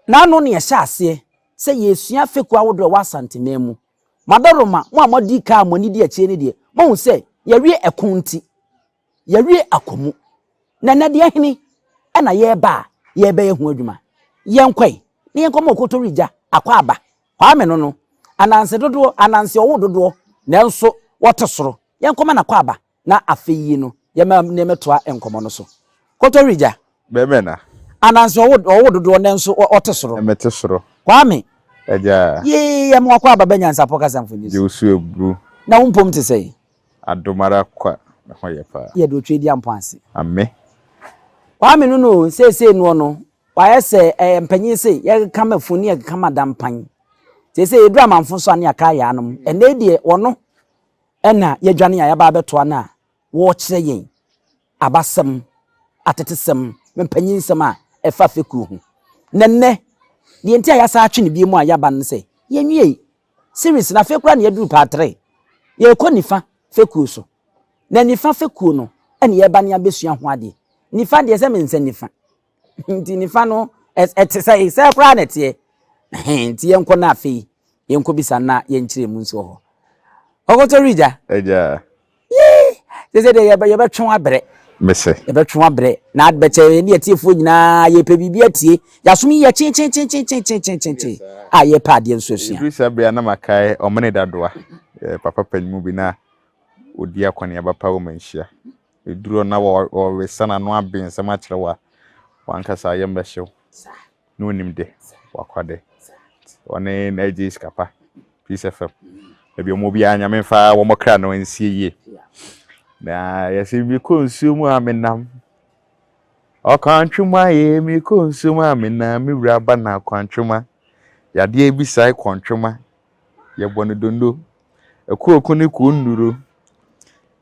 N'ano na yɛhyɛ aseɛ sɛ yɛresua fekuo ahodoɔ a ɛwɔ Asanteman mu. Madaroma, mo a moadi kan a mo ani di akyire no deɛ, moahu sɛ yɛawie ɛko nti, yɛawie akɔ mu. Na ɛnnɛ deɛ hene na yɛreba a yɛrebɛyɛ ho adwuma? Yɛnkɔe na yɛnkɔma Okotoregya akwaaba, Kwame no no, ananse dodoɔ, ananse ɔwo dodoɔ, nanso wɔte soro. Yɛnkɔma no akwaaba na afei yi no yɛma nneɛma toa nkɔmmɔ no so. Kotoregya. Bɛmɛ na. Ananse ɔwo ɔwo dodoɔ nanso ɔte soro. Mete soro. Kwame. Agya. Yee, yɛma wakwaaba bɛ Nyansapɔ kasa mfonyin so. Gye wo so aburu. Na wo mpom te sɛn? Adom ara kwa, me ho yɛ paa. Yɛde otwa adi ampɔn ase. Ame. Kwame no no seesei noɔ no wayɛ sɛ ɛɛ mpanyin se yɛkeka ma funu ne yɛkeka ma dampan. Seesei yɛduru amanfo so a ne yɛaka ayɛ anom. Ɛnnɛ yi deɛ ɔno ɛna yɛadwane a yɛaba abɛtoa no a wɔrekyerɛ yɛn abasɛm, atetesɛm, mpanyinsɛm a ɛfa fekuo ho. Na nnɛ, deɛ nti a yɛasan atwe no bio mu a yɛaba no ne sɛ, yɛnwiei series no, afei koraa na yɛaduru part 3. Yɛrekɔ nifa fekuo so. Na nifa fekuo no ɛna yɛreba ne abɛsua ho adeɛ. Nifa deɛ sɛ mensa nifa. Nti nifa no ɛte sɛ sɛ koraa na ɛteɛ. Nti yɛnkɔ na afei yɛnkɔ bisa na yɛnkyerɛ mu nso wɔ hɔ. Ɔkɔtɔ regya. Agya. Yee! Sɛ sɛ deɛ yɛbɛtwe abrɛ. Mese. Yɛbɛtwe abrɛ. Na bɛkyɛ yɛne atiefoɔ nyinaa yɛpɛ biribi atie. Yɛasom yi yɛ kyenkyenkyenkyenkyenkyenkyen a yɛpɛ adeɛ nso asua. Ɛduru saa berɛ a na makae Ɔmene Dadoa, papa panin bi na ɔdi akɔneaba pa wɔ Manhyia. Ɛduru hɔ na ɔresa n'ano abe nsɛm akyerɛ wo a, w'ankasa yam bɛhye wo. Na ɔnim de, wakwa de. Ɔne n'agye sika pa, Peace FM. Baabi ɔmo biara Nyame mfa wɔn kra no nsie yie. Na yɛsɛ mekɔ nsuo mu a menam. Ɔkwantwoma ye, mekɔ nsuo mu a menam, me wura ba na akwantwoma. Yadeɛ bi sae kɔntwoma, yɛbɔ no dondo. Ɛkooko ne kuo nnuro.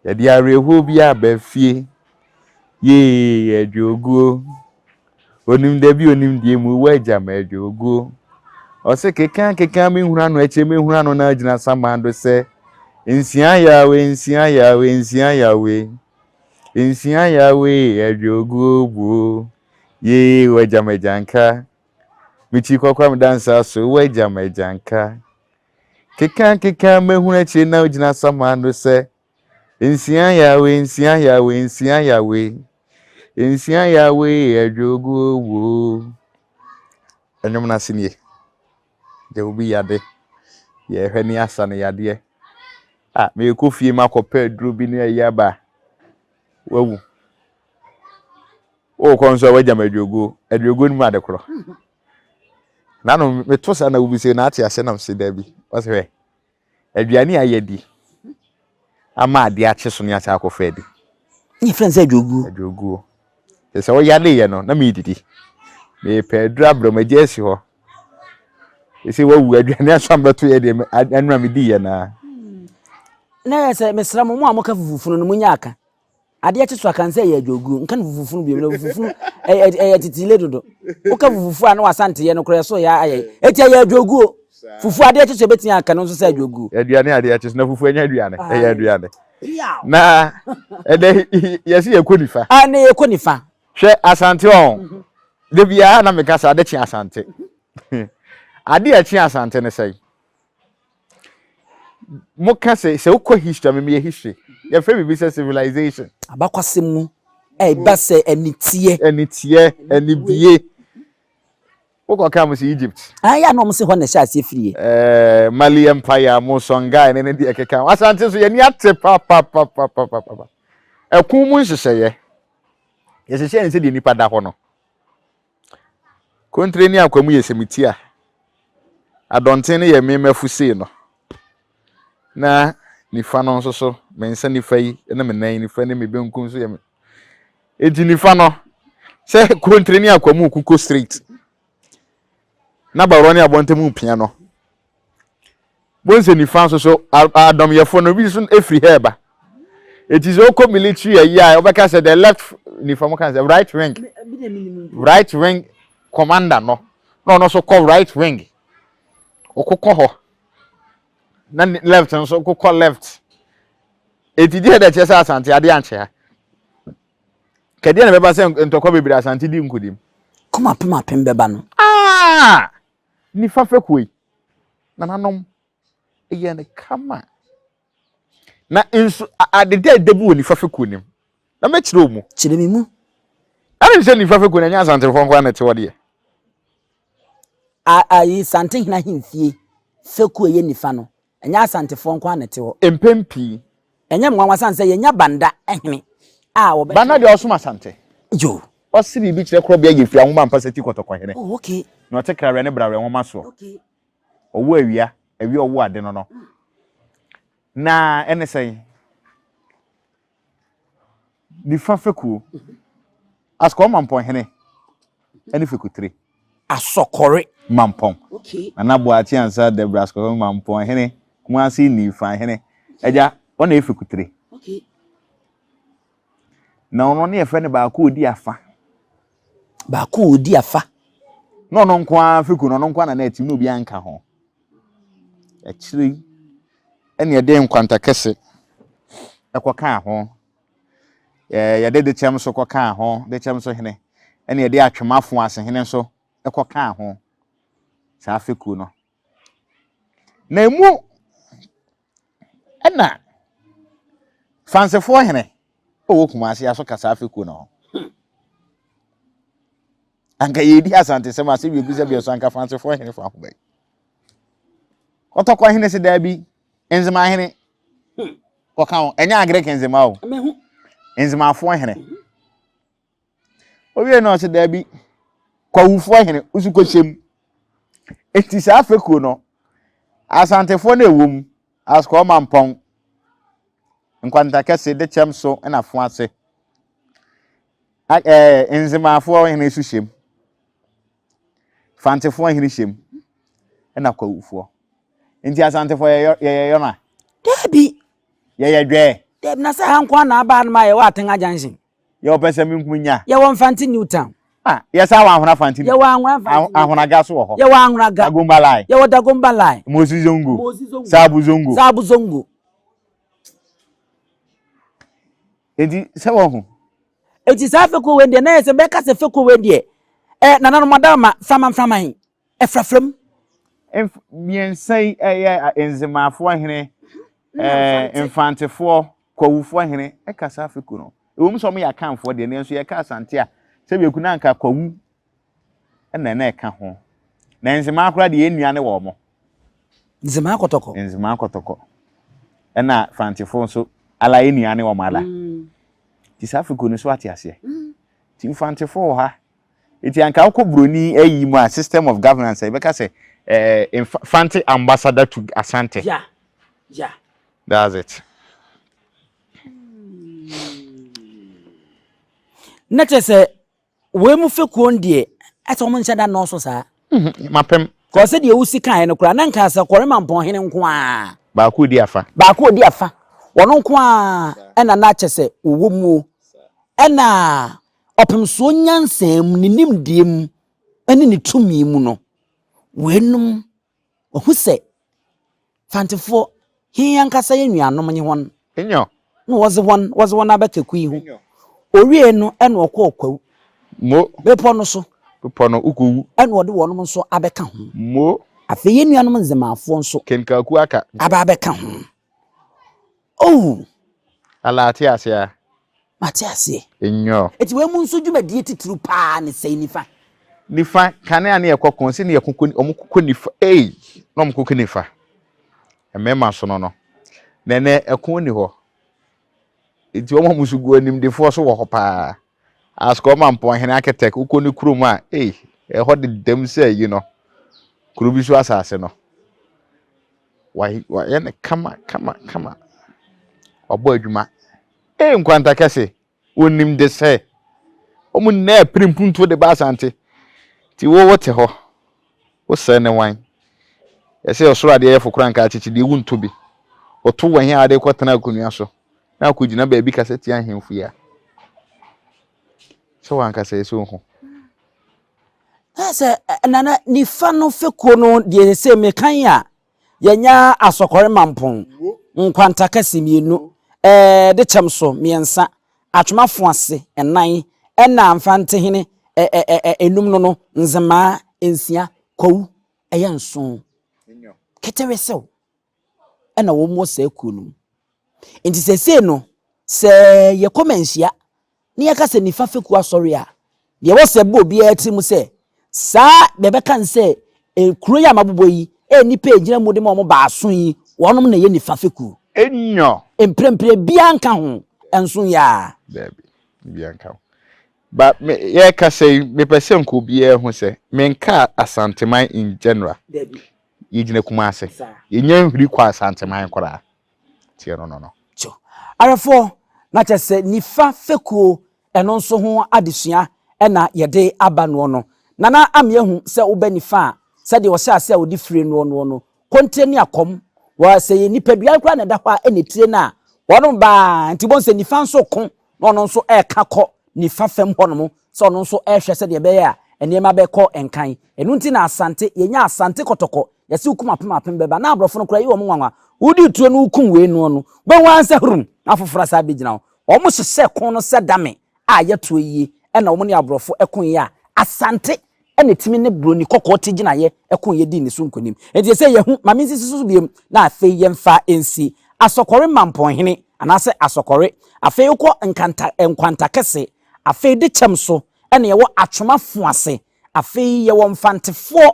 Yɛde awerɛhoɔ bi aba fie. Yee, adwoguo. Onim dabi onim deɛ mu wɔ agya ma adwoguo. Ɔse keka keka me hunu ano akyire me hunu ano na agyina saman do sɛ nsia yawe nsia yawe nsia yawe nsia yawe adwoguo buo yee wɔ agya ma agyanka mekyi kɔkora me dansa so wɔ agya ma agyanka keka keka me hunu akyire na agyina saman do sɛ nsia yawe nsia yawe nsia yawe nsia yawe adwoguo buo. Ɛnwom no ase nie. Deɛ obi yade, yɛhwɛ ne asa no yadeɛ. A merekɔ fie makɔpɛ aduro bi ne ayi aba. Wawu. Wokɔ nso a wagya me aduoguo. Aduoguo no mu ade korɔ. Nano meto saa na wobi sɛ na ate ase nam se daabi. Ɔsɛ hwɛ. Aduane a yɛadi ama adeɛ akye so ne asa akɔfa adi. Ne yɛfrɛ no sɛ adwoguo. Adwoguo. Te sɛ woyareeɛ no na meredidi. Mepɛ aduru abrɛ mu agya asi hɔ. Ɛsɛ wawu aduane aso ambɛto yɛ deɛ ɛno a mediiɛ naa. Na yɛ sɛ mesrɛ mo mo a moka fufufunu no monyɛ aka. Adeɛ kye so aka nsɛ ɛyɛ adwoguo. Nka no fufufunu bio na fufufunu ɛyɛ ɛyɛ titile dodo. Woka fufufu a na wasanteyɛ no koraa ɛso yɛ ayɛ. Eti ɛyɛ adwoguo. Fufu adeɛ kye so ebetumi aka no nso sɛ adwoguo. Aduane adeɛ kye so na fufu ɛnyɛ aduane ɛyɛ aduane. Na ɛdɛ yɛsi yɛkɔ nifa. A ne yɛkɔ nifa. Hwɛ Asante ɔn. Da biara na meka sɛ ade kye Asante. Ade a ɛkye Asante ne sɛn? Moka sɛ sɛ wokɔ history a memeyɛ history. Yɛfrɛ biribi sɛ civilization. Abakwasɛm mu ɛba sɛ aniteɛ. Aniteɛ, anibie. Wokɔka mo sɛ Egypt. Ayɛ a na wɔn se hɔ na ɛhyɛ aseɛ firiɛ. Ɛɛ Mali Empire mo Songhai ne ne deɛ ɛkeka ho. Asante nso yɛn ani ate papapapapapa. Ɛko mu nhyehyɛeɛ. Yɛhyehyɛ ne sɛdeɛ nipa da hɔ no. Kontire ne akwamu yɛ sɛmiti a adɔnten no yɛ memmafu sei no. Na nifa no nso so, me nsa nifa yi ne me nan nifa ne me benkum nso yɛ me. Enti nifa no, sɛ kontire ne akwamu koko straight na baworɔ ne abɔnten pia no. Bonse nifa nso so adɔmyɛfo no bi nso efiri ha ɛba. Eti sɛ okɔ military ayi a wɔbɛka sɛ the left nifa mo ka sɛ right wing right wing commander no na ɔno nso kɔ right wing ɔkokɔ hɔ na left nso kokɔ left. Eti deɛ ɛda kyerɛ sɛ Asante adeɛ ankye ha. Kɛdeɛ na bɛba sɛ ntɔkwa bebree Asante di nkonim. Kɔm apem apem bɛba no. Ah! Ah! Nifa fekuo yi, nananom yɛ no kama. Na nso ade dɛɛdɛ bi wɔ nifa fekuo no mu. Na mɛkyerɛ wo mu. Kyerɛ me mu. Ɛne sɛ nifa fekuo no ɛnyɛ Asantefoɔ nko ara na ɛte hɔ deɛ. A ayi Santehene ahemfie fekuo a ɛyɛ nifa no, ɛnyɛ Asantefoɔ nko ara na ɛte hɔ. Mpɛn pii. Ɛnyɛ me nwanwa sane sɛ yɛnya Banda hene a wɔbɛhwɛ. Banda deɛ ɔsom Asante. Yo. Ɔse biribi kyerɛ korɔbea yɛ firi ahoma mpasa ti kɔtɔkɔ hene. Oh, okay. Na ɔte krawerɛ ne brawerɛ nwoma soɔ. Okay. Ɔwo awia, awia ɔwo ade no no. Na ɛne sɛn? Nifa fekuo. Asukɔɔ Mampɔn hene ne fekutire. Asɔkɔre. Mampɔn. Okay. Nana Boakye Ansah Debra Asukɔɔ Mampɔn hene, Kumasi Nifa hene. Agya, ɔna yɛ fekutire. Okay. Na ɔno ne yɛfrɛ no baako odi afa. Baako odi afa. Na ɔno nko ara fekuo no, ɔno nko ara na na ɛtim na obiara nka ho. Akyire yi ɛna yɛde nkwanta kɛse ɛkɔkaa ho. Yɛde dekyɛm nso kɔkaa ho, dekyɛm nso hene. Ɛna yɛde atwemafo ase hene nso ɛkɔkaa ho. Saa fekuo no. Na emu ɛna Fansefoɔ hene ɔwɔ Kumasi aso ka saa fekuo no ho. Anka yɛredi Asantesɛm ase wie bisa bi so anka Fansefoɔ hene fa ho bɛn. Kɔtɔkɔ hene se daabi, Nzema hene kɔka ho, ɛnyɛ Agric Nzema o. Nzemafoɔ hene. Owie na ɔse daabi, Kwawufoɔ hene nso kɔhyɛ mu. Enti saa fekuo no, Asantefoɔ no ɛwɔ mu, Askɔɔ Mampɔn, Nkwanta Kɛse, Dekyɛm so na Foase. Ɛɛ Nzemafoɔ hene nso hyɛ mu. Fantefoɔ hene hyɛ mu ɛna Kwawufoɔ. Nti Asantefoɔ yɛyɛ yɛyɛ yɔna? Daabi. Yɛyɛ dwɛɛ. Daabi na sɛ ha nko ara na aba hanom a yɛwɔ Atenga Junction. Yɛwɔ pɛsɛmenkum nya. Yɛwɔ Mfante New Town. Ah, yɛsan wɔ Ahona Fante. Yɛwɔ Ahona Fante. Ahonaga so wɔ hɔ. Yɛwɔ Ahonaga. Dagomba Line. Yɛwɔ Dagomba Line. Mosi Zongo. Mosi Zongo. Saabu Zongo. Saabu Zongo. Enti sɛ wɔho. Enti saa fekuo wei deɛ na yɛ sɛ bɛka sɛ fekuo wei deɛ ɛ nananom adaama mframa mframa yi ɛfrafra mu. Mmiɛnsa yi ɛyɛ Nzemafoɔ hene, ɛɛ Mfantefoɔ, Kwawufoɔ hene ɛka saa fekuo no. Ɛwɔ mu sɛ wɔyɛ Akanfoɔ deɛ nanso yɛka Asante a sɛbi eku na anka Kwawu ɛna na ɛka ho. Na Nzemaa koraa deɛ yɛn nua ne wɔn. Nzemaa Kɔtɔkɔ. Nzemaa Kɔtɔkɔ. Ɛna Fantefoɔ nso ala yɛn nua ne wɔn ala. Nti saa fekuo no so ate aseɛ. Nti Mfantefoɔ wɔ ha. Nti anka wokɔ buroni ayi mu a system of governance a yɛbɛka sɛ eh, Fante ambassador to Asante. Yeah. Yeah. That's it. Na kyerɛ sɛ wei mu fekuo no deɛ ɛsɛ wɔn nhyɛ da nnɔɔso saa. Mhm, mapem. Kɔ sɛ deɛ wosi kaeɛ no koraa na nka sɛ Kɔrema Mpɔnhene nko ara. Baako di afa. Baako di afa. Wɔn nko ara ɛna na kyɛ sɛ wɔwɔ muo. Ɛna ɔpemsoɔ nyansa mu, ne nimdeɛ mu, ɛne ne tumi mu no, weinom Wahu sɛ Fantefoɔ, hɛn ankasa yɛ nuanom nye hɔn, Nyew. na wɔdze hɔn wɔdze hɔn abɛka kuw yi ho. Owiei no na ɔkɔɔ Kwawu Mo. bepɔ no so. Bepɔ no, wokɔwu. Na ɔde wɔnom nso abɛka ho. Mo. Afei yɛn nuanom Nzemafoɔ nso. Kenkaku aka. Aba abɛka ho. Oh! Allah ate aseɛ a. Mate aseɛ. Nyɔ. Eti wei mu nso dwumadie titiriw paa ne sɛn nifa? Nifa, kane a ne yɛkɔ ko, se ne yɛko kɔ, ɔmo kɔ nifa, ei, na ɔmo kɔ nifa. Mmarima sono no. Na ɛnɛ ɛko ni hɔ. Eti wɔn a wɔn so gu animdefoɔ so wɔ hɔ paa. Askɔ ɔma mpɔnhene architect wokɔ ne kurom a, ei, ɛhɔ dedam sɛ ayi no. Kuro bi so asase no. Wayɛ no kama kama kama. Wabɔ adwuma. Ee nkwanta kɛse, wɔnim de sɛ wɔn nyinaa pere mpuntuo de ba Asante. Nti wo wote hɔ, wosɛe ne wan? Yɛsɛ ɔsoro adeɛ yɛfo koraa nka akyekye deɛ wontɔ bi. Wɔto wɔ he a wode kɔtena akonnwa so na akɔgyina baabi kasa tia ahemfo yi a? Sɛ wankasa yɛ sɛ ohu. Na sɛ nana nifa no fekuo no deɛ sɛ mekan a yɛnya asɔkɔre mampɔn nkwanta kɛse mmienu ɛɛ de kyɛm so mmiɛnsa atwomafo ase nnan ɛna mfantehene ɛ ɛ ɛ enum no no nzemaa nsia. Kwawu ɛyɛ nson. Ketewesew ɛna wɔn wɔ saa kuo no mu. Nti sɛsei no, sɛ yɛkɔ manhyia na yɛka sɛ nifa fekuo asɔre a, deɛ ɛwɔ sɛ ɛbɔ obiara tiri mu sɛ saa bɛbɛka no sɛ kuro yi a mabobɔ yi, nnipa a ɛgyina mu de ma wɔn baason yi, wɔnom na ɛyɛ nifa fekuo. Enyɔ. Mprempren biara nka ho, nso yɛ a. Daabi, biara nka ho. Ba me yɛrekasa yi, mepɛ sɛ nka obiara hu sɛ menka Asanteman in general. Daabi. Yɛgyina Kumase. Yɛnya nhwiri kɔ Asanteman koraa. Tiɛ no no no. Kyo. Awɛfoɔ, na kyerɛ sɛ nifa fekuo ɛno nso ho adesua ɛna yɛde aba noɔ no. Nana ama yɛahu sɛ woba nifa a, sɛdeɛ ɔhyɛ ase a ɔde fire noɔ noɔ no, kontire ne akɔm, wɔ sɛ yɛ nipadua koraa na ɛda hɔ a ɛna etire no a, wɔnom baa, nti wobɛhu sɛ nifa nso ko na ɔno nso reka kɔ nifa fam hɔnom sɛ ɔno nso rehwɛ sɛdeɛ ɛbɛyɛ a nneɛma bɛkɔ nkan. Ɛno nti na Asante, yɛnya Asante kɔtɔkɔ, yɛse wokum apem apem bɛba, na aborɔfo no koraa yi wɔn nwanwa. Wodi tuo no wokum wei noɔ no, wobɛhu ara sɛ hrum, na afoforɔ asan abɛgyina hɔ. Wɔn hyehyɛ ko no sɛ dame a yɛtoɔ yie ɛna wɔn ne aborɔfo koeɛ a, Asante na ɛtumi ne buroni kɔkɔɔ te gyinaeɛ koeɛ dii ne so nkonim. Enti ɛsɛ yɛhu, ma mensisi so biom na afei yɛmfa nsi Asɔkɔre Mampɔnhene anaasɛ Asɔkɔre. Afei wokɔ Nkanta, Nkwanta Kɛse, afei Dekyɛm so ɛna yɛwɔ Atwoma Foase, afei yɛwɔ Mfantefoɔ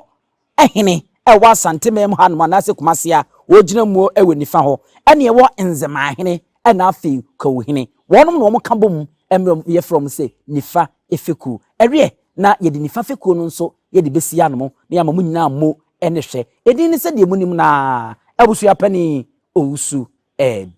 hene a ɛwɔ Asante man mu hanom anaasɛ Kumase a wɔgyina muo wɔ nifa hɔ, ɛne ɛwɔ Nzemaahene ɛna afei Kawuhene. Wɔnom na wɔn ka bɔ mu mmerɛ yɛfrɛ wɔn sɛ Nifa Fekuo. Ɛweɛ na yɛde Nifa Fekuo no nso yɛde bɛsi anom na yɛama mo nyinaa mo ne hwɛ. Edin ne sɛdeɛ monim no ara, Abusua Panin Owusu Adu.